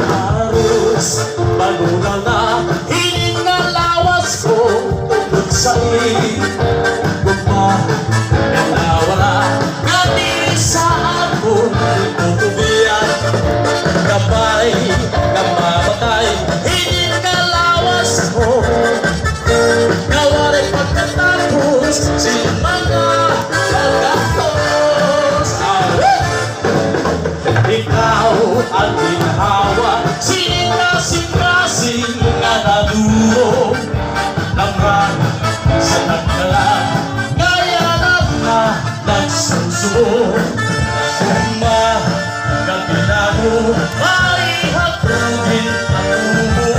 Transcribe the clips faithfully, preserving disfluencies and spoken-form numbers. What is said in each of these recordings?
Haros magulang na hinin nga lawas ko tungod sa imo gugma, nga nawara ka diri sa akon tutubian. Gamay nga mamatay hinin nga lawas ko, nga waray pagkatapos sin mga pagkatapos. Awit! Ikaw an ginhawa sin kasingkasing nga naduro, namra sa tagkalan nga yana na nagsusubo. Gugma nga pinamo, marihap rugin ako mo.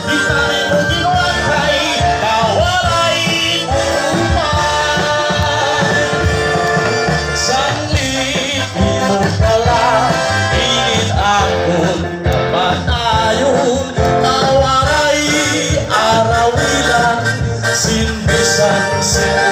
Kita nimo ginwatay, kawaray mo pa. Sanglit imo pala, init akon kapatayon, nga waray arawilan sin bisan sin